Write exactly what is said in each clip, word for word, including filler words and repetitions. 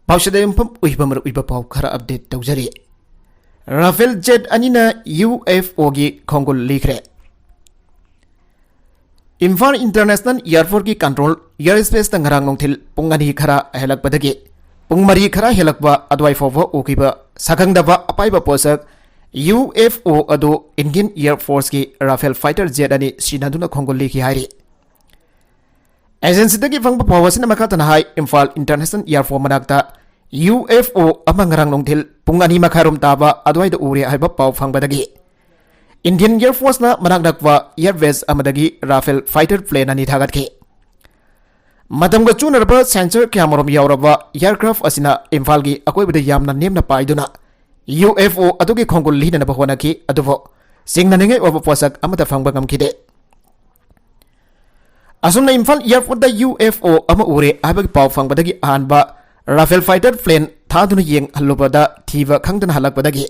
ꯄꯥꯎꯁꯤꯗ ꯌꯨꯝꯐꯝ ꯑꯣꯏꯕ ꯃꯔꯨ ꯑꯣꯏꯕ ꯄꯥꯎ ꯈꯔ ꯑꯞꯗꯦꯠ ꯇꯧꯖꯔꯤ꯫ ꯔꯥꯐꯦꯜ ꯖꯦꯠ ꯑꯅꯤꯅ ꯌꯨ ꯑꯦꯐ ꯑꯣꯒꯤ ꯈꯣꯡꯒꯨꯜ ꯂꯤꯈ꯭ꯔꯦ꯫ ꯏꯝꯐꯥꯜ ꯏꯟꯇꯔꯅꯦꯁꯅꯦꯜ ꯑꯦꯌꯔꯄꯣꯔꯠꯀꯤ ꯀꯟꯇ꯭ꯔꯣꯜ ꯑꯦꯌꯔ ꯁ꯭ꯄꯦꯁꯇ ꯉꯔꯥꯡ ꯅꯨꯡꯊꯤꯜ ꯄꯨꯡ ꯑꯅꯤ ꯈꯔ ꯍꯦꯜꯂꯛꯄꯗꯒꯤ ꯄꯨꯡ ꯃꯔꯤ ꯈꯔ ꯍꯦꯜꯂꯛꯄ ꯑꯗꯨꯋꯥꯏ ꯐꯥꯎꯕ ꯎꯈꯤꯕ ꯁꯛꯈꯪꯗꯕ ꯑꯄꯥꯏꯕ ꯄꯣꯠꯁꯛ ꯌꯨ ꯑꯦꯐ ꯑꯣ ꯑꯗꯨ ꯏꯟꯗꯤꯌꯟ ꯑꯦꯌꯔ ꯐꯣꯔꯁꯀꯤ ꯔꯥꯐꯦꯜ ꯐꯥꯏꯇꯔ ꯖꯦꯠ ꯑꯅꯤ ꯁꯤꯖꯤꯟꯅꯗꯨꯅ ꯈꯣꯡꯒꯨꯜ ꯂꯤꯈꯤ ꯍꯥꯏꯔꯤ꯫ ꯑꯦꯖꯦꯟꯁꯤꯗꯒꯤ ꯐꯪꯕ ꯄꯥꯎ ꯑꯁꯤꯅ ꯃꯈꯥ ꯇꯥꯅ ꯍꯥꯏ, ꯏꯝꯐꯥꯜ ꯏꯟꯇꯔꯅꯦꯁꯅꯦꯜ ꯑꯦꯌꯔꯄꯣꯔꯠ ꯃꯅꯥꯛꯇ ꯌꯨ ꯑꯦꯐ ꯑꯣ ꯑꯃ ꯉꯔꯥꯡ ꯅꯨꯡꯊꯤꯜ ꯄꯨꯡ ꯑꯅꯤ ꯃꯈꯥꯏꯔꯣꯝ ꯇꯥꯕ ꯑꯗꯨꯋꯥꯏꯗ ꯎꯔꯦ ꯍꯥꯏꯕ ꯄꯥꯎ ꯐꯪꯕꯗꯒꯤ ꯏꯟꯗꯤꯌꯟ ꯑꯦꯌꯔ ꯐꯣꯔꯁꯅ ꯃꯅꯥꯛ ꯅꯛꯄ ꯑꯦꯌꯔ ꯕꯦꯁ ꯑꯃꯗꯒꯤ ꯔꯥꯐꯦꯜ ꯐꯥꯏꯇꯔ ꯄ꯭ꯂꯦꯟ ꯑꯅꯤ ꯊꯥꯒꯠꯈꯤ꯫ ꯃꯇꯝꯒ ꯆꯨꯅꯔꯕ ꯁꯦꯟꯁꯔ ꯀꯌꯥꯃꯔꯨꯝ ꯌꯥꯎꯔꯕ ꯑꯦꯌꯔꯀ꯭ꯔꯥꯐ ꯑꯁꯤꯅ ꯏꯝꯐꯥꯜꯒꯤ ꯑꯀꯣꯏꯕꯗ ꯌꯥꯝꯅ ꯅꯦꯝꯅ ꯄꯥꯏꯗꯨꯅ ꯌꯨ ꯑꯦꯐ ꯑꯣ ꯑꯗꯨꯒꯤ ꯈꯣꯡꯒꯨꯜ ꯂꯤꯅꯅꯕ ꯍꯣꯠꯅꯈꯤ, ꯑꯗꯨꯕꯨ ꯆꯤꯡꯅꯅꯤꯡꯉꯥꯏ ꯑꯣꯏꯕ ꯄꯣꯠꯁꯛ ꯑꯃꯠꯇ ꯐꯪꯕ ꯉꯝꯈꯤꯗꯦ꯫ ꯑꯁꯨꯝꯅ ꯏꯝꯐꯥꯜ ꯑꯦꯌꯔꯄꯣꯔꯠꯇ ꯌꯨ ꯑꯦꯐ ꯑꯣ ꯑꯃ ꯎꯔꯦ ꯍꯥꯏꯕꯒꯤ ꯄꯥꯎ ꯐꯪꯕꯗꯒꯤ ꯑꯍꯥꯟꯕ ꯔꯥꯐꯦꯜ ꯐꯥꯏꯇꯔ ꯄ꯭ꯂꯦꯟ ꯊꯥꯗꯨꯅ ꯌꯦꯡꯍꯜꯂꯨꯕꯗ ꯊꯤꯕ ꯈꯪꯗꯅ ꯍꯜꯂꯛꯄꯗꯒꯤ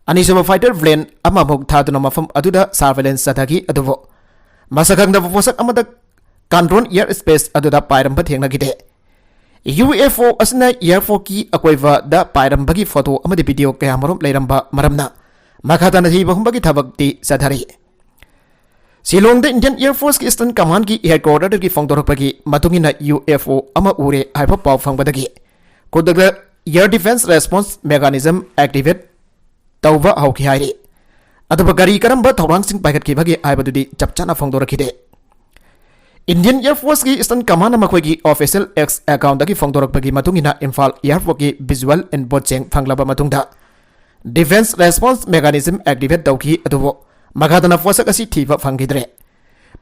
ꯑꯅꯤꯁꯨꯕ ꯐꯥꯏꯇꯔ ꯄ꯭ꯂꯦꯟ ꯑꯃꯃꯨꯛ ꯊꯥꯗꯨꯅ ꯃꯐꯝ ꯑꯗꯨꯗ ꯁꯔꯚꯦꯂꯦꯟꯁ ꯆꯠꯊꯈꯤ꯫ ꯑꯗꯨꯕꯨ ꯃꯁꯛ ꯈꯪꯗꯕ ꯄꯣꯠꯁꯛ ꯑꯃꯗ ꯀꯟꯇ꯭ꯔꯣꯜ ꯑꯦꯌꯔ ꯁ꯭ꯄꯦꯁ ꯑꯗꯨꯗ ꯄꯥꯏꯔꯝꯕ ꯊꯦꯡꯅꯈꯤꯗꯦ꯫ ꯌꯨ ꯑꯦꯐ ꯑꯣ ꯑꯁꯤꯅ ꯑꯦꯌꯔꯄꯣꯔꯠꯀꯤ ꯑꯀꯣꯏꯕꯗ ꯄꯥꯏꯔꯝꯕꯒꯤ ꯐꯣꯇꯣ ꯑꯃꯗꯤ ꯚꯤꯗꯤꯑꯣ ꯀꯌꯥꯃꯔꯨꯝ ꯂꯩꯔꯝꯕ ꯃꯔꯝꯅ ꯃꯈꯥ ꯇꯥꯅ ꯊꯤꯕ ꯍꯨꯝꯕꯒꯤ ꯊꯕꯛꯇꯤ ꯆꯠꯊꯔꯤ꯫ ꯁꯤꯂꯣꯡꯗ ꯏꯟꯗꯤꯌꯟ ꯑꯦꯌꯔ ꯐꯣꯔꯁꯀꯤ ꯏꯁꯇꯔꯟ ꯀꯃꯥꯟꯒꯤ ꯍꯦꯗꯀ꯭ꯋꯥꯇꯔꯗꯒꯤ ꯐꯣꯡꯗꯣꯔꯛꯄꯒꯤ ꯃꯇꯨꯡ ꯏꯟꯅ ꯌꯨ ꯑꯦꯐ ꯑꯣ ꯑꯃ ꯎꯔꯦ ꯍꯥꯏꯕ ꯄꯥꯎ ꯐꯪꯕꯗꯒꯤ ꯈꯨꯗꯛꯇ air defence response mechanism activate ꯇꯧꯕ ꯍꯧꯈꯤ ꯍꯥꯏꯔꯤ꯫ ꯑꯗꯨꯕꯨ ꯀꯔꯤ ꯀꯔꯝꯕ ꯊꯧꯔꯥꯡꯁꯤꯡ ꯄꯥꯏꯈꯠꯈꯤꯕꯒꯦ ꯍꯥꯏꯕꯗꯨꯗꯤ ꯆꯞ ꯆꯥꯅ ꯐꯣꯡꯗꯣꯔꯛꯈꯤꯗꯦ꯫ ꯏꯟꯗꯤꯌꯟ ꯑꯦꯌꯔ ꯐꯣꯔꯁꯀꯤ ꯏꯁꯇꯔꯟ ꯀꯃꯥꯟꯅ ꯃꯈꯣꯏꯒꯤ ꯑꯣꯐꯤꯁꯤꯌꯦꯜ ꯑꯦꯛꯁ ꯑꯦꯀꯥꯎꯟꯗꯒꯤ ꯐꯣꯡꯗꯣꯔꯛꯄꯒꯤ ꯃꯇꯨꯡ ꯏꯟꯅ ꯏꯝꯐꯥꯜ ꯑꯦꯌꯔꯄꯣꯔꯠꯀꯤ ꯚꯤꯖꯨꯑꯦꯜ ꯏꯟꯄꯨꯠꯁꯤꯡ ꯐꯪꯂꯕ ꯃꯇꯨꯡꯗ ꯗꯤꯐꯦꯟꯁ ꯔꯦꯁꯄꯣꯟꯁ ꯃꯦꯀꯥꯅꯤꯖꯝ ꯑꯦꯛꯇꯤꯚꯦꯠ ꯇꯧꯈꯤ, ꯑꯗꯨꯕꯨ ꯃꯈꯥ ꯇꯥꯅ ꯄꯣꯠꯁꯛ ꯑꯁꯤ ꯊꯤꯕ ꯐꯪꯈꯤꯗ꯭ꯔꯦ꯫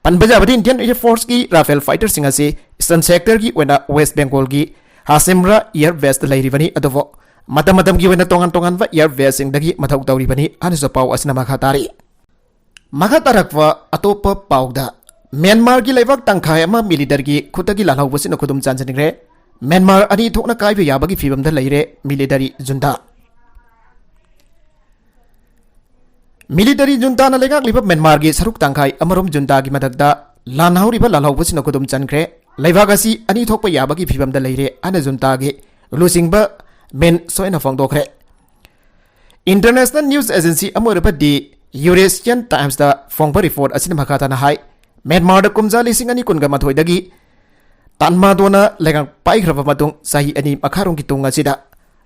ꯄꯟꯕ ꯌꯥꯕꯗꯤ ꯏꯟꯗꯤꯌꯟ ꯑꯦꯌꯔ ꯐꯣꯔꯁꯀꯤ ꯔꯥꯐꯦꯜ ꯐꯥꯏꯇꯔꯁꯤꯡ ꯑꯁꯤ ꯏꯁꯇꯔꯟ ꯁꯦꯛꯇꯔꯒꯤ ꯑꯣꯏꯅ ꯋꯦꯁ ꯕꯦꯡꯒꯣꯜꯒꯤ ꯍꯥꯁꯤꯝꯔꯥ ꯑꯦꯌꯔ ꯕꯦꯁꯇ ꯂꯩꯔꯤꯕꯅꯤ, ꯑꯗꯨꯕꯨ ꯃꯇꯝ ꯃꯇꯝꯒꯤ ꯑꯣꯏꯅ ꯇꯣꯉꯥꯟ ꯇꯣꯉꯥꯟꯕ ꯑꯦꯌꯔ ꯕꯦꯁꯁꯤꯡꯗꯒꯤ ꯃꯊꯧ ꯇꯧꯔꯤꯕꯅꯤ ꯍꯥꯏꯅꯁꯨ ꯄꯥꯎ ꯑꯁꯤꯅ ꯃꯈꯥ ꯇꯥꯔꯤ꯫ ꯃꯈꯥ ꯇꯥꯔꯛꯄ ꯑꯇꯣꯞꯄ ꯄꯥꯎꯗ, ꯃ꯭ꯌꯥꯟꯃꯥꯔꯒꯤ ꯂꯩꯕꯥꯛ ꯇꯪꯈꯥꯏ ꯑꯃ ꯃꯤꯂꯤꯇꯔꯒꯤ ꯈꯨꯠꯇꯒꯤ ꯂꯥꯜꯍꯧꯕꯁꯤꯅ ꯈꯨꯗꯨꯝ ꯆꯟꯁꯤꯟꯈ꯭ꯔꯦ꯫ ꯃ꯭ꯌꯥꯟꯃꯥꯔ ꯑꯅꯤ ꯊꯣꯛꯅ ꯀꯥꯏꯕ ꯌꯥꯕꯒꯤ ꯐꯤꯕꯝꯗ ꯂꯩꯔꯦ ꯃꯤꯂꯤꯇꯔꯤ ꯖꯨꯟꯇꯥ꯫ ꯃꯤꯂꯤꯇꯔꯤ ꯖꯨꯟꯇꯥꯅ ꯂꯩꯉꯥꯛꯂꯤꯕ ꯃ꯭ꯌꯥꯟꯃꯥꯔꯒꯤ ꯁꯔꯨꯛ ꯇꯪꯈꯥꯏ ꯑꯃꯔꯣꯝ ꯖꯨꯟꯇꯥꯒꯤ ꯃꯊꯛꯇ ꯂꯥꯟ ꯍꯧꯔꯤꯕ ꯂꯥꯜꯍꯧꯕꯁꯤꯅ ꯈꯨꯗꯨꯝ ꯆꯟꯈ꯭ꯔꯦ꯫ ꯂꯩꯕꯥꯛ ꯑꯁꯤ ꯑꯅꯤ ꯊꯣꯛꯄ ꯌꯥꯕꯒꯤ ꯐꯤꯕꯝꯗ ꯂꯩꯔꯦ ꯍꯥꯏꯅ ꯖꯨꯟꯇꯥꯒꯤ ꯂꯨꯆꯤꯡꯕ ꯃꯤꯟ ꯁꯣꯏꯅ ꯐꯣꯡꯗꯣꯛꯈ꯭ꯔꯦ꯫ International news agency ꯑꯃ ꯑꯣꯏꯔꯕ The Eurasian Timesꯇ ꯐꯣꯡꯕ report ꯑꯁꯤꯅ ꯃꯈꯥ ꯇꯥꯅ ꯍꯥꯏ, ꯃ꯭ꯌꯥꯟꯃꯥꯔꯗ ꯀꯨꯝꯖꯥ ꯂꯤꯁꯤꯡ ꯑꯅꯤ ꯀꯨꯟꯒ ꯃꯥꯊꯣꯏꯗꯒꯤ ꯇꯥꯟꯃꯥꯗꯣꯅ ꯂꯩꯉꯥꯛ ꯄꯥꯏꯈ꯭ꯔꯕ ꯃꯇꯨꯡ ꯆꯍꯤ ꯑꯅꯤ ꯃꯈꯥꯔꯣꯝꯒꯤ ꯇꯨꯡ ꯑꯁꯤꯗ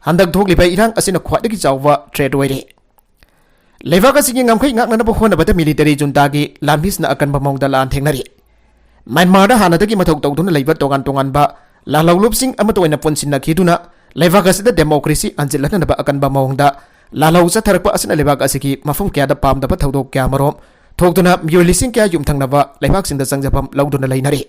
ꯍꯟꯗꯛ ꯊꯣꯛꯂꯤꯕ ꯏꯔꯥꯡ ꯑꯁꯤꯅ ꯈ꯭ꯋꯥꯏꯗꯒꯤ ꯆꯥꯎꯕ threat ꯑꯣꯏꯔꯦ꯫ ꯂꯩꯕꯥꯛ ꯑꯁꯤꯒꯤ ꯉꯝꯈꯩ ꯉꯥꯛꯅꯅꯕ ꯍꯣꯠꯅꯕꯗ military juntaꯒꯤ ꯂꯥꯟꯃꯤꯁꯤꯡꯅ ꯑꯀꯟꯕ ꯃꯑꯣꯡꯗ ꯂꯥꯟ ꯊꯦꯡꯅꯔꯤ꯫ ꯃ꯭ꯌꯥꯟꯃꯥꯔꯗ ꯍꯥꯟꯅꯗꯒꯤ ꯃꯊꯧ ꯇꯧꯗꯨꯅ ꯂꯩꯕ ꯇꯣꯉꯥꯟ ꯇꯣꯉꯥꯟꯕ ꯂꯥꯜꯍꯧꯂꯨꯞꯁꯤꯡ ꯑꯃꯠꯇ ꯑꯣꯏꯅ ꯄꯨꯟꯁꯤꯟꯅꯈꯤꯗꯨꯅ ꯂꯩꯕꯥꯛ ꯑꯁꯤꯗ democracy ꯍꯟꯖꯤꯜꯍꯟꯅꯕ ꯑꯀꯟꯕ ꯃꯑꯣꯡꯗ ꯂꯥꯜꯍꯧ ꯆꯠꯊꯔꯛꯄ ꯑꯁꯤꯅ ꯂꯩꯕꯥꯛ ꯑꯁꯤꯒꯤ ꯃꯐꯝ ꯀꯌꯥꯗ ꯄꯥꯝꯗꯕ ꯊꯧꯗꯣꯛ ꯀꯌꯥ ꯃꯔꯨꯝ ꯊꯣꯛꯇꯨꯅ ꯃꯤꯑꯣꯏ ꯂꯤꯁꯤꯡ ꯀꯌꯥ ꯌꯨꯝꯊꯪꯅꯕ ꯂꯩꯕꯥꯛꯁꯤꯡꯗ ꯆꯪꯖꯐꯝ ꯂꯧꯗꯨꯅ ꯂꯩꯅꯔꯤ꯫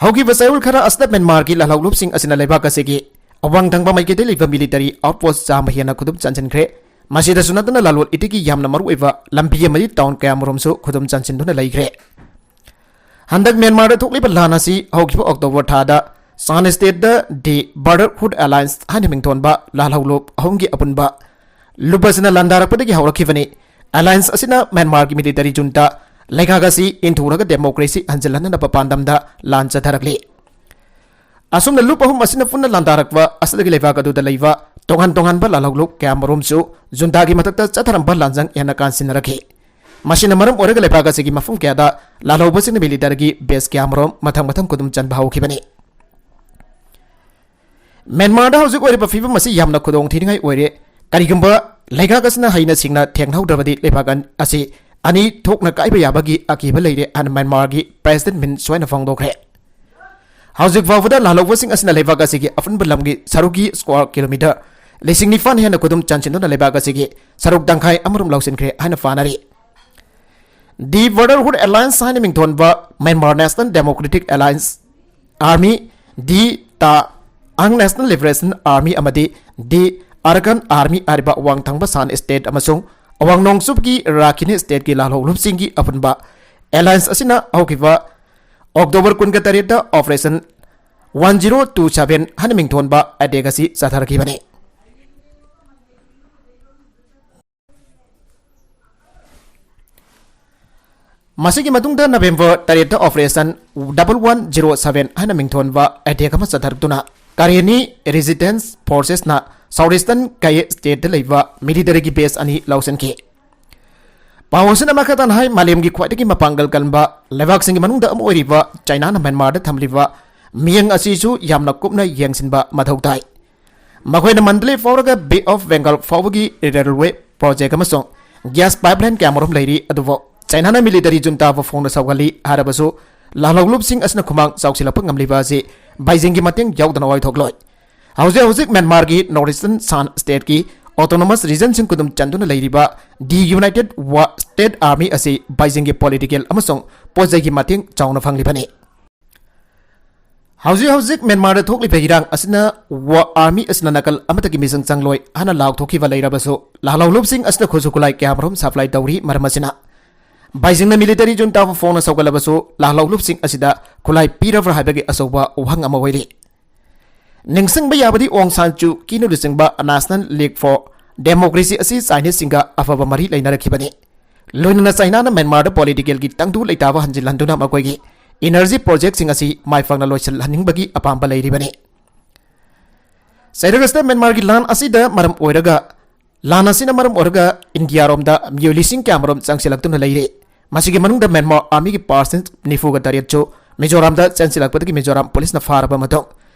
ꯍꯧꯈꯤꯕ ꯆꯌꯣꯜ ꯈꯔ ꯑꯁꯤꯗ ꯃ꯭ꯌꯥꯟꯃꯥꯔꯒꯤ ꯂꯥꯜꯍꯧꯂꯨꯞꯁꯤꯡ ꯑꯁꯤꯅ ꯂꯩꯕꯥꯛ ꯑꯁꯤꯒꯤ ꯑꯋꯥꯡ ꯊꯪꯕ ꯃꯥꯏꯀꯩꯗ ꯂꯩꯕ military outpost ꯆꯥꯝꯃ ꯍꯦꯟꯅ ꯈꯨꯗꯨꯝ ꯆꯟꯁꯤꯟꯈ꯭ꯔꯦ꯫ ꯃꯁꯤꯗꯁꯨ ꯅꯠꯇꯅ ꯂꯂꯣꯟ ꯏꯇꯤꯛꯀꯤ ꯌꯥꯝꯅ ꯃꯔꯨꯑꯣꯏꯕ ꯂꯝꯕꯤ ꯑꯃꯗꯤ town ꯀꯌꯥꯃꯔꯨꯝꯁꯨ ꯈꯨꯗꯨꯝ ꯆꯟꯁꯤꯟꯗꯨꯅ ꯂꯩꯈ꯭ꯔꯦ꯫ ꯍꯟꯗꯛ ꯃ꯭ꯌꯥꯟꯃꯥꯔꯗ ꯊꯣꯛꯂꯤꯕ ꯂꯥꯟ ꯑꯁꯤ ꯍꯧꯈꯤꯕ October ꯊꯥꯗ Shan stateꯇ The Brotherhood Alliance ꯍꯥꯏꯅ ꯃꯤꯡꯊꯣꯟꯕ ꯂꯥꯜꯍꯧꯂꯨꯞ ꯑꯍꯨꯝꯒꯤ ꯑꯄꯨꯟꯕ ꯂꯨꯞ ꯑꯁꯤꯅ ꯂꯥꯟꯗꯥꯔꯛꯄꯗꯒꯤ ꯍꯧꯔꯛꯈꯤꯕꯅꯤ꯫ Alliance ꯑꯁꯤꯅ ꯃ꯭ꯌꯥꯟꯃꯥꯔꯒꯤ military junta ꯂꯩꯉꯥꯛ ꯑꯁꯤ ꯏꯟꯊꯨꯔꯒ democracy ꯍꯟꯖꯤꯜꯍꯟꯅꯕ ꯄꯥꯟꯗꯝꯗ ꯂꯥꯟ ꯆꯠꯊꯔꯛꯂꯤ꯫ ꯑꯁꯨꯝꯅ ꯂꯨꯞ ꯑꯍꯨꯝ ꯑꯁꯤꯅ ꯄꯨꯟꯅ ꯂꯥꯟꯗꯥꯔꯛꯄ ꯑꯁꯤꯗꯒꯤ ꯂꯩꯕꯥꯛ ꯑꯗꯨꯗ ꯂꯩꯕ ꯇꯣꯉꯥꯟ ꯇꯣꯉꯥꯟꯕ ꯂꯥꯜꯍꯧꯂꯨꯞ ꯀꯌꯥꯃꯔꯨꯝꯁꯨ juntaꯒꯤ ꯃꯊꯛꯇ ꯆꯠꯊꯔꯝꯕ ꯂꯥꯟꯖꯪ ꯍꯦꯟꯅ ꯀꯥꯟꯁꯤꯟꯅꯔꯛꯈꯤ꯫ ꯃꯁꯤꯅ ꯃꯔꯝ ꯑꯣꯏꯔꯒ ꯂꯩꯕꯥꯛ ꯑꯁꯤꯒꯤ ꯃꯐꯝ ꯀꯌꯥꯗ ꯂꯥꯜꯍꯧꯕꯁꯤꯡꯅ militaryꯒꯤ base ꯀꯌꯥꯃꯔꯨꯝ ꯃꯊꯪ ꯃꯊꯪ ꯈꯨꯗꯨꯝ ꯆꯟꯕ ꯍꯧꯈꯤꯕꯅꯤ꯫ ꯃ꯭ꯌꯥꯟꯃꯥꯔꯗ ꯍꯧꯖꯤꯛ ꯑꯣꯏꯔꯤꯕ ꯐꯤꯕꯝ ꯑꯁꯤ ꯌꯥꯝꯅ ꯈꯨꯗꯣꯡꯊꯤꯅꯤꯡꯉꯥꯏ ꯑꯣꯏꯔꯦ꯫ ꯀꯔꯤꯒꯨꯝꯕ ꯂꯩꯉꯥꯛ ꯑꯁꯤꯅ ꯍꯩꯅ ꯁꯤꯡꯅ ꯊꯦꯡꯅꯍꯧꯗ꯭ꯔꯕꯗꯤ ꯂꯩꯕꯥꯛ ꯑꯟ-, ꯑꯁꯤ ꯑꯅꯤ ꯊꯣꯛꯅ ꯀꯥꯏꯕ ꯌꯥꯕꯒꯤ ꯑꯀꯤꯕ ꯂꯩꯔꯦ ꯍꯥꯏꯅ ꯃ꯭ꯌꯥꯟꯃꯥꯔꯒꯤ President ꯃꯤꯟ ꯁꯣꯏꯅ ꯐꯣꯡꯗꯣꯛꯈ꯭ꯔꯦ꯫ ꯍꯧꯖꯤꯛ ꯐꯥꯎꯕꯗ ꯂꯥꯜꯍꯧꯕꯁꯤꯡ ꯑꯁꯤꯅ ꯂꯩꯕꯥꯛ ꯑꯁꯤꯒꯤ ꯑꯄꯨꯟꯕ ꯂꯝꯒꯤ ꯁꯔꯨꯛꯀꯤ square kilometre ꯂꯤꯁꯤꯡ ꯅꯤꯄꯥꯟ ꯍꯦꯟꯅ ꯈꯨꯗꯨꯝ ꯆꯟꯁꯤꯟꯗꯨꯅ ꯂꯩꯕꯥꯛ ꯑꯁꯤꯒꯤ ꯁꯔꯨꯛ ꯇꯪꯈꯥꯏ ꯑꯃꯔꯣꯝ ꯂꯧꯁꯤꯟꯈ꯭ꯔꯦ ꯍꯥꯏꯅ ꯄꯥꯅꯔꯤ꯫ The Brotherhood Alliance ꯍꯥꯏꯅ ꯃꯤꯡꯊꯣꯟꯕ Myanmar National Democratic Alliance Army, The Ta Aung National Liberation Army ꯑꯃꯗꯤ The Arakan Army ꯍꯥꯏꯔꯤꯕ ꯑꯋꯥꯡ ꯊꯪꯕ Shan state ꯑꯃꯁꯨꯡ ꯑꯋꯥꯡ ꯅꯣꯡꯆꯨꯞꯀꯤ Rakhine stateꯀꯤ ꯂꯥꯜꯍꯧꯂꯨꯞꯁꯤꯡꯒꯤ ꯑꯄꯨꯟꯕ alliance ꯑꯁꯤꯅ ꯍꯧꯈꯤꯕ October ꯀꯨꯟꯒ ꯇꯔꯦꯠꯇ Operation one zero two seven ꯍꯥꯏꯅ ꯃꯤꯡꯊꯣꯟꯕ attack ꯑꯁꯤ ꯆꯠꯊꯔꯛꯈꯤꯕꯅꯤ꯫ ꯃꯁꯤꯒꯤ ꯃꯇꯨꯡꯗ ꯅꯕꯦꯝꯕꯔ ꯇꯔꯦꯠꯇ Operation Double One Zero Seven ꯍꯥꯏꯅ ꯃꯤꯡꯊꯣꯟꯕ attack ꯑꯃ ꯆꯠꯊꯔꯛꯇꯨꯅ Karenni resistance forcesꯅ South Eastern Kayah stateꯇ ꯂꯩꯕ militaryꯒꯤ base ꯑꯅꯤ ꯂꯧꯁꯤꯟꯈꯤ꯫ ꯄꯥꯎ ꯑꯁꯤꯅ ꯃꯈꯥ ꯇꯥꯅ ꯍꯥꯏ, ꯃꯥꯂꯦꯝꯒꯤ ꯈ꯭ꯋꯥꯏꯗꯒꯤ ꯃꯄꯥꯡꯒꯜ ꯀꯟꯕ ꯂꯩꯕꯥꯛꯁꯤꯡꯒꯤ ꯃꯅꯨꯡꯗ ꯑꯃ ꯑꯣꯏꯔꯤꯕ ꯆꯥꯏꯅꯥꯅ ꯃ꯭ꯌꯥꯟꯃꯥꯔꯗ ꯊꯝꯂꯤꯕ ꯃꯤꯌꯦꯡ ꯑꯁꯤꯁꯨ ꯌꯥꯝꯅ ꯀꯨꯞꯅ ꯌꯦꯡꯁꯤꯟꯕ ꯃꯊꯧ ꯇꯥꯏ꯫ ꯃꯈꯣꯏꯅ ꯃꯟꯗꯂꯦ ꯐꯥꯎꯔꯒ Bay of Bengal ꯐꯥꯎꯕꯒꯤ railway project ꯑꯃꯁꯨꯡ gas pipeline ꯀꯌꯥꯃꯔꯨꯝ ꯂꯩꯔꯤ, ꯑꯗꯨꯕꯨ ꯆꯥꯏꯅꯥꯅ military juntaꯕꯨ ꯐꯣꯡꯅ ꯁꯧꯒꯠꯂꯤ ꯍꯥꯏꯔꯕꯁꯨ, ꯂꯥꯜꯍꯧꯂꯨꯞꯁꯤꯡ ꯑꯁꯤꯅ ꯈꯨꯃꯥꯡ ꯆꯥꯎꯁꯤꯜꯂꯛꯄ ꯉꯝꯂꯤꯕ ꯑꯁꯤ ꯕꯩꯖꯤꯡꯒꯤ ꯃꯇꯦꯡ ꯌꯥꯎꯗꯅ ꯑꯣꯏꯊꯣꯛꯂꯣꯏ꯫ ꯍꯧꯖꯤꯛ ꯍꯧꯖꯤꯛ ꯃ꯭ꯌꯥꯟꯃꯥꯔꯒꯤ North Eastern Shan stateꯀꯤ autonomous regionꯁꯤꯡ ꯈꯨꯗꯨꯝ ꯆꯟꯗꯨꯅ ꯂꯩꯔꯤꯕ The United Wa-, State Army ꯑꯁꯤ ꯕꯩꯖꯤꯡꯒꯤ political ꯑꯃꯁꯨꯡ ꯄꯣꯠ ꯆꯩꯒꯤ ꯃꯇꯦꯡ ꯆꯥꯎꯅ ꯐꯪꯂꯤꯕꯅꯤ꯫ ꯍꯧꯖꯤꯛ ꯍꯧꯖꯤꯛ ꯃ꯭ꯌꯥꯟꯃꯥꯔꯗ ꯊꯣꯛꯂꯤꯕ ꯏꯔꯥꯡ ꯑꯁꯤꯅ Wa-, army ꯑꯁꯤꯅ ꯅꯥꯀꯜ ꯑꯃꯠꯇꯒꯤ ꯃꯤꯆꯪ ꯆꯪꯂꯣꯏ ꯍꯥꯏꯅ ꯂꯥꯎꯊꯣꯛꯈꯤꯕ ꯂꯩꯔꯕꯁꯨ, ꯂꯥꯜꯍꯧꯂꯨꯞꯁꯤꯡ ꯑꯁꯤꯅ ꯈꯨꯠꯁꯨ ꯈꯨꯠꯂꯥꯏ ꯀꯌꯥꯃꯔꯨꯝ supply ꯇꯧꯔꯤ꯫ ꯃꯔꯝ ꯑꯁꯤꯅ ꯕꯩꯖꯤꯡꯅ military juntaꯕꯨ ꯐꯣꯡꯅ ꯁꯧꯒꯠꯂꯕꯁꯨ, ꯂꯥꯜꯍꯧꯂꯨꯞꯁꯤꯡ ꯑꯁꯤꯗ ꯈꯨꯠꯂꯥꯏ ꯄꯤꯔꯕ꯭ꯔꯥ ꯍꯥꯏꯕꯒꯤ ꯑꯆꯧꯕ ꯋꯥꯍꯪ ꯑꯃ ꯑꯣꯏꯔꯤ꯫ ꯅꯤꯡꯁꯤꯡꯕ ꯌꯥꯕꯗꯤ, ꯑꯣꯡ ꯁꯥꯟ ꯁꯨ ꯀꯤꯅ ꯂꯨꯆꯤꯡꯕ National League for Democracy ꯑꯁꯤ Chineseꯁꯤꯡꯒ ꯑꯐꯕ ꯃꯔꯤ ꯂꯩꯅꯔꯛꯈꯤꯕꯅꯤ꯫ ꯂꯣꯏꯅꯅ ꯆꯥꯏꯅꯥꯅ ꯃ꯭ꯌꯥꯟꯃꯥꯔꯗ politicalꯒꯤ ꯇꯪꯗꯨ ꯂꯩꯇꯥꯕ ꯍꯟꯖꯤꯜꯍꯟꯗꯨꯅ ꯃꯈꯣꯏꯒꯤ energy projectꯁꯤꯡ ꯑꯁꯤ ꯃꯥꯏ ꯄꯥꯛꯅ ꯂꯣꯏꯁꯤꯜꯍꯟꯅꯤꯡꯕꯒꯤ ꯑꯄꯥꯝꯕ ꯂꯩꯔꯤꯕꯅꯤ꯫ ꯆꯩꯔꯛ ꯑꯁꯤꯗ ꯃ꯭ꯌꯥꯟꯃꯥꯔꯒꯤ ꯂꯥꯟ ꯑꯁꯤꯗ ꯃꯔꯝ ꯑꯣꯏꯔꯒ, ꯂꯥꯟ ꯑꯁꯤꯅ ꯃꯔꯝ ꯑꯣꯏꯔꯒ ꯏꯟꯗꯤꯌꯥꯔꯣꯝꯗ ꯃꯤꯑꯣꯏ ꯂꯤꯁꯤꯡ ꯀꯌꯥꯃꯔꯣꯝ ꯆꯪꯁꯤꯜꯂꯛꯇꯨꯅ ꯂꯩꯔꯦ꯫ ꯃꯁꯤꯒꯤ ꯃꯅꯨꯡꯗ ꯃ꯭ꯌꯥꯟꯃꯥꯔ armyꯒꯤ percent ꯅꯤꯐꯨꯒ ꯇꯔꯦꯠꯁꯨ ꯃꯤꯖꯣꯔꯥꯝꯗ ꯆꯦꯟꯁꯤꯜꯂꯛꯄꯗꯒꯤ ꯃꯤꯖꯣꯔꯥꯝ policeꯅ ꯐꯥꯔꯕ ꯃꯇꯨꯡ,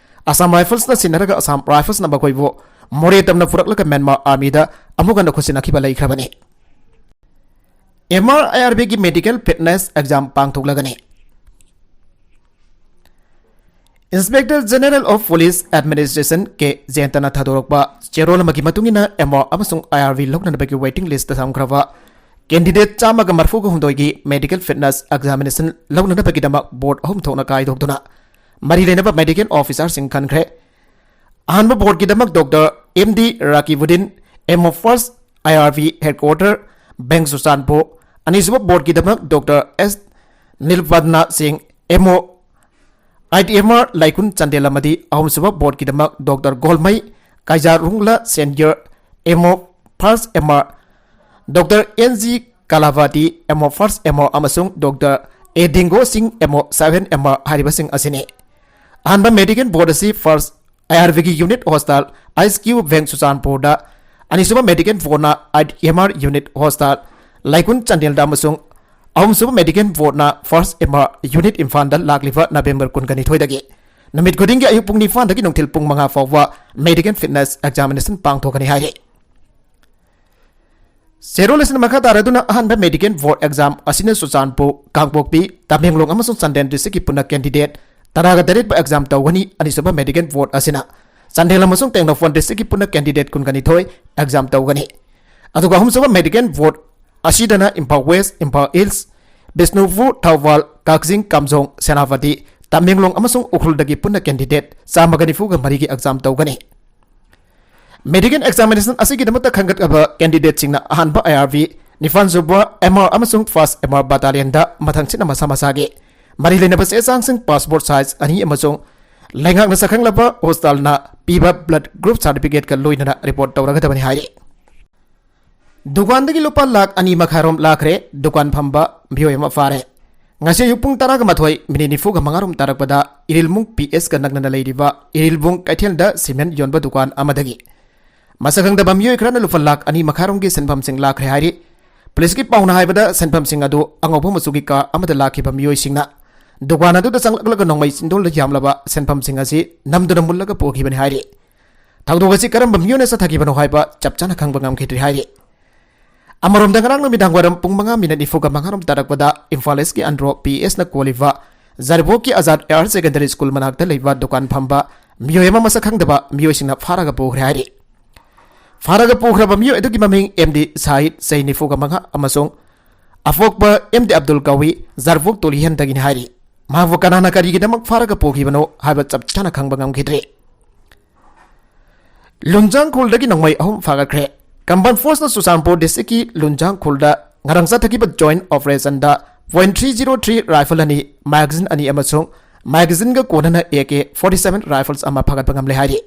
Assam Riflesꯅ ꯁꯤꯟꯅꯔꯒ Assam Riflesꯅ ꯃꯈꯣꯏꯕꯨ ꯃꯣꯔꯦ ꯇꯝꯅ ꯄꯨꯔꯛꯂꯒ ꯃ꯭ꯌꯥꯟꯃꯥꯔ armyꯗ ꯑꯃꯨꯛ ꯍꯟꯅ ꯈꯨꯠꯁꯤꯟꯅꯈꯤꯕ ꯂꯩꯈ꯭ꯔꯕꯅꯤ꯫ MRIRBꯒꯤ medical fitness exam ꯄꯥꯡꯊꯣꯛꯂꯒꯅꯤ꯫ Inspector General of Police Administration ꯀꯦ ꯖꯌꯟꯇꯅ ꯊꯥꯗꯣꯔꯛꯄ ꯆꯦꯔꯣꯜ ꯑꯃꯒꯤ ꯃꯇꯨꯡ ꯏꯟꯅ, MR ꯑꯃꯁꯨꯡ IRB ꯂꯧꯅꯅꯕꯒꯤ waiting listꯇ ꯊꯝꯈ꯭ꯔꯕ candidate ꯆꯥꯝꯃꯒ ꯃꯔꯤꯐꯨ ꯍꯨꯝꯗꯣꯏꯒꯤ medical fitness examination ꯂꯧꯅꯅꯕꯒꯤꯗꯃꯛ board ꯑꯍꯨꯝ ꯊꯣꯛꯅ ꯈꯥꯏꯗꯣꯛꯇꯨꯅ ꯃꯔꯤ ꯂꯩꯅꯕ medical officerꯁꯤꯡ ꯈꯟꯈ꯭ꯔꯦ꯫ ꯑꯍꯥꯟꯕ boardꯀꯤꯗꯃꯛ Doctor M D Rakibuddin, MO First IRB Headquarter, Bank Suchanpur, ꯑꯅꯤꯁꯨꯕ boardꯀꯤꯗꯃꯛ Doctor S Nilpadna Singh, MO ITMR ꯂꯩꯈꯨꯟ Chandel ꯑꯃꯗꯤ ꯑꯍꯨꯝꯁꯨꯕ boardꯀꯤꯗꯃꯛ Doctor Golmei Kaijarungla Senior, MO First MR, Doctor N G Kalavathi M O ꯐꯥꯔꯁ M R ꯑꯃꯁꯨꯡ doctor A Dingo Singh M ꯑꯣ seven M R ꯍꯥꯏꯔꯤꯕꯁꯤꯡ ꯑꯁꯤꯅꯤ꯫ ꯑꯍꯥꯟꯕ medical ꯕꯣꯔꯗ ꯑꯁꯤ ꯐꯥꯔꯁ ꯑꯥꯏ ꯑꯥꯔ ꯕꯤꯒꯤ ꯌꯨꯅꯤꯠ ꯍꯣꯁꯇꯥꯜ ꯑꯥꯏꯁ ꯀ꯭ꯌꯨ ꯕꯦꯡ ꯆꯨꯔꯆꯥꯟꯄꯨꯔꯗ, ꯑꯅꯤꯁꯨꯕ ꯃꯦꯗꯤꯀꯦꯟ ꯕꯣꯔꯗꯅ eight M R unit hospital ꯂꯩꯀꯨꯟ ꯆꯥꯟꯗꯦꯜꯗ ꯑꯃꯁꯨꯡ ꯑꯍꯨꯝꯁꯨꯕ ꯃꯦꯗꯤꯀꯦꯟ ꯕꯣꯔꯗꯅ ꯐꯥꯔꯁ ꯑꯦꯝ ꯑꯥꯔ ꯌꯨꯅꯤꯠ ꯏꯝꯐꯥꯜꯗ ꯂꯥꯛꯂꯤꯕ ꯅꯕꯦꯝꯕꯔ ꯀꯨꯟꯒ ꯅꯤꯊꯣꯏꯗꯒꯤ ꯅꯨꯃꯤꯠ ꯈꯨꯗꯤꯡꯒꯤ ꯑꯌꯨꯛ ꯄꯨꯡ ꯅꯤꯄꯥꯟꯗꯒꯤ ꯅꯨꯡꯊꯤꯜ ꯄꯨꯡ ꯃꯉꯥ ꯐꯥꯎꯕ ꯃꯦꯗꯤꯀꯦꯟ ꯐꯤꯠꯅꯦꯁ ꯑꯦꯛꯖꯥꯃꯤꯅꯦꯁꯟ ꯄꯥꯡꯊꯣꯛꯀꯅꯤ ꯍꯥꯏꯔꯤ꯫ ꯆꯦꯔꯣꯜ ꯑꯁꯤꯅ ꯃꯈꯥ ꯇꯥꯔꯗꯨꯅ ꯑꯍꯥꯟꯕ ꯃꯦꯗꯤꯀꯦꯟ ꯕꯣꯔꯗ ꯑꯦꯛꯖꯥꯝ ꯑꯁꯤꯅ ꯆꯨꯔꯆꯥꯟꯄꯨꯔ, ꯀꯥꯡꯄꯣꯛꯄꯤ, ꯇꯃꯦꯡꯂꯣꯡ ꯑꯃꯁꯨꯡ ꯆꯥꯟꯗꯦꯜ ꯗꯤꯁꯇ꯭ꯔꯤꯛꯀꯤ ꯄꯨꯟꯅ ꯀꯦꯟꯗꯤꯗꯦꯠ ꯇꯔꯥꯒ ꯇꯔꯦꯠꯄꯨ ꯑꯦꯛꯖꯥꯝ ꯇꯧꯒꯅꯤ꯫ ꯑꯅꯤꯁꯨꯕ ꯃꯦꯗꯤꯀꯦꯟ ꯕꯣꯔꯗ ꯑꯁꯤꯅ ꯆꯥꯟꯗꯦꯜ ꯑꯃꯁꯨꯡ ꯇꯦꯡꯅꯧꯄꯜ ꯗꯤꯁꯇ꯭ꯔꯤꯛꯀꯤ ꯄꯨꯟꯅ ꯀꯦꯟꯗꯤꯗꯦꯠ ꯀꯨꯟꯒ ꯅꯤꯊꯣꯏ ꯑꯦꯛꯖꯥꯝ ꯇꯧꯒꯅꯤ꯫ ꯑꯗꯨꯒ ꯑꯍꯨꯝꯁꯨꯕ ꯃꯦꯗꯤꯀꯦꯟ ꯕꯣꯔꯗ ꯑꯁꯤꯗꯅ ꯏꯝꯐꯥꯜ ꯋꯦꯁ, ꯏꯝꯐꯥꯜ ꯏꯁ, ꯕꯤꯁꯅꯨꯄꯨꯔ, ꯊꯧꯕꯥꯜ, ꯀꯛꯆꯤꯡ, ꯀꯥꯝꯖꯣꯡ, ꯁꯦꯅꯥꯄꯇꯤ, ꯇꯃꯦꯡꯂꯣꯡ ꯑꯃꯁꯨꯡ ꯎꯈ꯭ꯔꯨꯜꯗꯒꯤ ꯄꯨꯟꯅ ꯀꯦꯟꯗꯤꯗꯦꯠ ꯆꯥꯝꯃꯒ ꯅꯤꯐꯨꯒ ꯃꯔꯤꯒꯤ ꯑꯦꯛꯖꯥꯝ ꯇꯧꯒꯅꯤ꯫ ꯃꯦꯗꯤꯀꯦꯟ ꯑꯦꯛꯖꯥꯃꯤꯅꯦꯁꯟ ꯑꯁꯤꯒꯤꯗꯃꯛꯇ ꯈꯟꯒꯠꯂꯕ ꯀꯦꯟꯗꯤꯗꯦꯠꯁꯤꯡꯅ ꯑꯍꯥꯟꯕ ꯑꯥꯏ ꯑꯥꯔ ꯕꯤ, ꯅꯤꯄꯥꯟꯁꯨꯕ ꯑꯦꯝ ꯑꯥꯔ ꯑꯃꯁꯨꯡ ꯐꯥꯔꯁ ꯑꯦꯝ ꯑꯥꯔ ꯕꯇꯥꯂꯤꯌꯟꯗ ꯃꯊꯪꯁꯤꯠꯅ ꯃꯁꯥ ꯃꯁꯥꯒꯤ ꯃꯔꯤ ꯂꯩꯅꯕ ꯆꯦ ꯆꯥꯡꯁꯤꯡ, ꯄꯥꯁꯄꯣꯔꯠ ꯁꯥꯏꯖ ꯑꯅꯤ ꯑꯃꯁꯨꯡ ꯂꯩꯉꯥꯛꯅ ꯁꯛꯈꯪꯂꯕ ꯍꯣꯁꯄꯤꯇꯥꯜꯅ ꯄꯤꯕ ꯕ꯭ꯂꯗ ꯒ꯭ꯔꯨꯞ ꯁꯥꯔꯇꯤꯐꯤꯀꯦꯠꯀ ꯂꯣꯏꯅꯅ ꯔꯤꯄꯣꯔꯠ ꯇꯧꯔꯒꯗꯕꯅꯤ ꯍꯥꯏꯔꯤ꯫ ꯗꯨꯀꯥꯟꯗꯒꯤ ꯂꯨꯄꯥ ꯂꯥꯈ ꯑꯅꯤ ꯃꯈꯥꯏꯔꯣꯝ ꯂꯥꯛꯈ꯭ꯔꯦ, ꯗꯨꯀꯥꯟ ꯐꯝꯕ ꯃꯤꯑꯣꯏ ꯑꯃ ꯐꯥꯔꯦ꯫ ꯉꯁꯤ ꯑꯌꯨꯛ ꯄꯨꯡ ꯇꯔꯥꯒ ꯃꯥꯊꯣꯏ ꯃꯤꯅꯤꯠ ꯅꯤꯐꯨꯒ ꯃꯉꯥꯔꯣꯝ ꯇꯥꯔꯛꯄꯗ ꯏꯔꯤꯜꯕꯨꯡ ꯄꯤ ꯑꯦꯁꯀ ꯅꯛꯅꯅ ꯂꯩꯔꯤꯕ ꯏꯔꯤꯜꯕꯨꯡ ꯀꯩꯊꯦꯜꯗ ꯁꯤꯃꯦꯟ ꯌꯣꯟꯕ ꯗꯨꯀꯥꯟ ꯑꯃꯗꯒꯤ ꯃꯁꯛ ꯈꯪꯗꯕ ꯃꯤꯑꯣꯏ ꯈꯔꯅ ꯂꯨꯄꯥ ꯂꯥꯈ ꯑꯅꯤ ꯃꯈꯥꯏꯔꯣꯝꯒꯤ ꯁꯦꯟꯐꯝꯁꯤꯡ ꯂꯥꯛꯈ꯭ꯔꯦ ꯍꯥꯏꯔꯤ꯫ ꯄꯨꯂꯤꯁꯀꯤ ꯄꯥꯎꯅ ꯍꯥꯏꯕꯗ, ꯁꯦꯟꯐꯝꯁꯤꯡ ꯑꯗꯨ ꯑꯉꯧꯕ ꯃꯆꯨꯒꯤ ꯀꯥꯔ ꯑꯃꯗ ꯂꯥꯛꯈꯤꯕ ꯃꯤꯑꯣꯏꯁꯤꯡꯅ ꯗꯨꯀꯥꯟ ꯑꯗꯨꯗ ꯆꯪꯂꯛꯂꯒ ꯅꯣꯡꯃꯩ ꯆꯤꯟꯗꯣꯜꯗ ꯌꯥꯝꯂꯕ ꯁꯦꯟꯐꯝꯁꯤꯡ ꯑꯁꯤ ꯅꯝꯗꯨꯅ ꯃꯨꯜꯂꯒ ꯄꯨꯈꯤꯕꯅꯤ ꯍꯥꯏꯔꯤ꯫ ꯊꯧꯗꯣꯛ ꯑꯁꯤ ꯀꯔꯝꯕ ꯃꯤꯑꯣꯏꯅ ꯆꯠꯊꯈꯤꯕꯅꯣ ꯍꯥꯏꯕ ꯆꯞ ꯆꯥꯅ ꯈꯪꯕ ꯉꯝꯈꯤꯗ꯭ꯔꯤ ꯍꯥꯏꯔꯤ꯫ ꯑꯃꯔꯣꯝꯗ, ꯉꯔꯥꯡ ꯅꯨꯃꯤꯗꯥꯡ ꯋꯥꯏꯔꯝ ꯄꯨꯡ ꯃꯉꯥ ꯃꯤꯅꯠ ꯅꯤꯐꯨꯒ ꯃꯉꯥꯔꯣꯝ ꯇꯥꯔꯛꯄꯗ ꯏꯝꯐꯥꯜ ꯏꯁꯀꯤ ꯑꯟꯗ꯭ꯔꯣ ꯄꯤ ꯑꯦꯁꯅ ꯀꯣꯜꯂꯤꯕ ꯖꯥꯔꯤꯄꯣꯛꯀꯤ ꯑꯖꯥꯗ ꯍꯥꯌꯔ ꯁꯦꯀꯦꯟꯗꯔꯤ ꯁ꯭ꯀꯨꯜ ꯃꯅꯥꯛꯇ ꯂꯩꯕ ꯗꯨꯀꯥꯟ ꯐꯝꯕ ꯃꯤꯑꯣꯏ ꯑꯃ ꯃꯁꯛ ꯈꯪꯗꯕ ꯃꯤꯑꯣꯏꯁꯤꯡꯅ ꯐꯥꯔꯒ ꯄꯨꯈ꯭ꯔꯦ ꯍꯥꯏꯔꯤ꯫ ꯐꯥꯔꯒ ꯄꯨꯈ꯭ꯔꯕ ꯃꯤꯑꯣꯏ ꯑꯗꯨꯒꯤ ꯃꯃꯤꯡ ꯑꯦꯝ ꯗꯤ ꯁꯥꯍꯤꯗ, ꯆꯍꯤ ꯅꯤꯐꯨꯒ ꯃꯉꯥ, ꯑꯃꯁꯨꯡ ꯑꯄꯣꯛꯄ ꯑꯦꯝ ꯗꯤ ꯑꯕꯗꯨꯜ ꯀꯧꯏ, ꯖꯥꯔꯤꯄꯣꯛ ꯇꯣꯂꯤꯍꯟꯗꯒꯤꯅꯤ ꯍꯥꯏꯔꯤ꯫ ꯃꯍꯥꯛꯄꯨ ꯀꯅꯥꯅ ꯀꯔꯤꯒꯤꯗꯃꯛ ꯐꯥꯔꯒ ꯄꯨꯈꯤꯕꯅꯣ ꯍꯥꯏꯕ ꯆꯞ ꯆꯥꯅ ꯈꯪꯕ ꯉꯝꯈꯤꯗ꯭ꯔꯤ꯫ ꯂꯨꯟꯖꯥꯡꯈꯨꯜꯗꯒꯤ ꯅꯣꯡꯃꯩ ꯑꯍꯨꯝ ꯐꯥꯒꯠꯈ꯭ꯔꯦ꯫ ꯀꯝꯕꯥꯏꯟ ꯐꯣꯔꯁꯅ ꯆꯨꯔꯆꯥꯟꯄꯨꯔ ꯗꯤꯁꯇ꯭ꯔꯤꯛꯀꯤ ꯂꯨꯟꯖꯥꯡꯈꯨꯜꯗ ꯉꯔꯥꯡ ꯆꯠꯊꯈꯤꯕ ꯖꯣꯏꯟ ꯑꯣꯄꯔꯦꯁꯟꯗ point three zero three rifle ꯑꯅꯤ, ꯃꯦꯒꯥꯖꯤꯟ ꯑꯅꯤ ꯑꯃꯁꯨꯡ ꯃꯦꯒꯥꯖꯤꯟꯒ ꯀꯣꯟꯅꯅ A K forty seven rifles ꯑꯃ ꯐꯥꯒꯠꯄ ꯉꯝꯂꯦ ꯍꯥꯏꯔꯤ꯫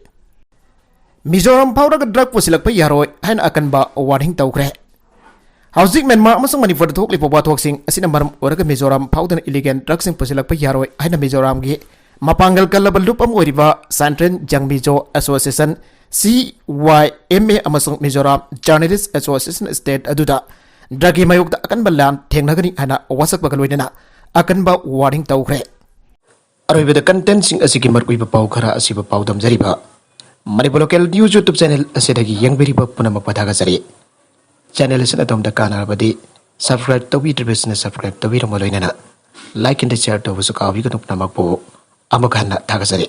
ꯃꯤꯖꯣꯔꯥꯝ ꯐꯥꯎꯔꯒ ꯗ꯭ꯔꯒ ꯄꯨꯁꯤꯜꯂꯛꯄ ꯌꯥꯔꯣꯏ ꯍꯥꯏꯅ ꯑꯀꯟꯕ ꯋꯥꯔꯅꯤꯡ ꯇꯧꯈ꯭ꯔꯦ꯫ ꯍꯧꯖꯤꯛ ꯃ꯭ꯌꯥꯟꯃꯥꯔ ꯑꯃꯁꯨꯡ ꯃꯅꯤꯄꯨꯔꯗ ꯊꯣꯛꯂꯤꯕ ꯋꯥꯊꯣꯛꯁꯤꯡ ꯑꯁꯤꯅ ꯃꯔꯝ ꯑꯣꯏꯔꯒ ꯃꯤꯖꯣꯔꯥꯝ ꯐꯥꯎꯗꯅ ꯏꯂꯤꯒꯦꯜ ꯗ꯭ꯔꯒꯁꯤꯡ ꯄꯨꯁꯤꯜꯂꯛꯄ ꯌꯥꯔꯣꯏ ꯍꯥꯏꯅ ꯃꯤꯖꯣꯔꯥꯝꯒꯤ ꯃꯄꯥꯡꯒꯜ ꯀꯜꯂꯕ ꯂꯨꯞ ꯑꯃ ꯑꯣꯏꯔꯤꯕ Central Young Mizo Association, C Y M A, ꯑꯃꯁꯨꯡ ꯃꯤꯖꯣꯔꯥꯝ ꯖꯔꯅꯦꯂꯤꯁ ꯑꯦꯁꯣꯁꯤꯌꯦꯁꯟ ꯁ꯭ꯇꯦꯠ ꯑꯗꯨꯗ ꯗ꯭ꯔꯒꯀꯤ ꯃꯥꯌꯣꯛꯇ ꯑꯀꯟꯕ ꯂꯥꯟ ꯊꯦꯡꯅꯒꯅꯤ ꯍꯥꯏꯅ ꯋꯥꯁꯛꯄꯒ ꯂꯣꯏꯅꯅ ꯑꯀꯟꯕ ꯋꯥꯔꯅꯤꯡ ꯇꯧꯈ꯭ꯔꯦ꯫ ꯑꯔꯣꯏꯕꯗ ꯀꯟꯇꯦꯟꯁꯤꯡ ꯑꯁꯤꯒꯤ ꯃꯔꯨꯑꯣꯏꯕ ꯄꯥꯎ ꯈꯔ ꯑꯁꯤꯕꯨ ꯄꯥꯎꯗꯝꯖꯔꯤꯕ Manipur local news YouTube channel ꯑꯁꯤꯗꯒꯤ ꯌꯦꯡꯕꯤꯔꯤꯕ ꯄꯨꯝꯅꯃꯛꯄꯨ ꯊꯥꯒꯠꯆꯔꯤ꯫ ꯆꯦꯅꯦꯜ ꯑꯁꯤꯅ ꯑꯗꯣꯝꯗ ꯀꯥꯟꯅꯔꯕꯗꯤ ꯁꯕꯁꯀ꯭ꯔꯥꯏꯕ ꯇꯧꯕꯤꯗ꯭ꯔꯤꯕꯁꯤꯅ ꯁꯕꯁꯀ꯭ꯔꯥꯏꯕ ꯇꯧꯕꯤꯔꯝꯕ ꯂꯣꯏꯅꯅ ꯂꯥꯏꯛ ꯑꯦꯟ ꯁꯤꯌꯔ ꯇꯧꯕꯁꯨ ꯀꯥꯎꯕꯤꯒꯅꯨ꯫ ꯄꯨꯝꯅꯃꯛꯄꯨ ꯑꯃꯨꯛ ꯍꯟꯅ ꯊꯥꯒꯠꯆꯔꯤ꯫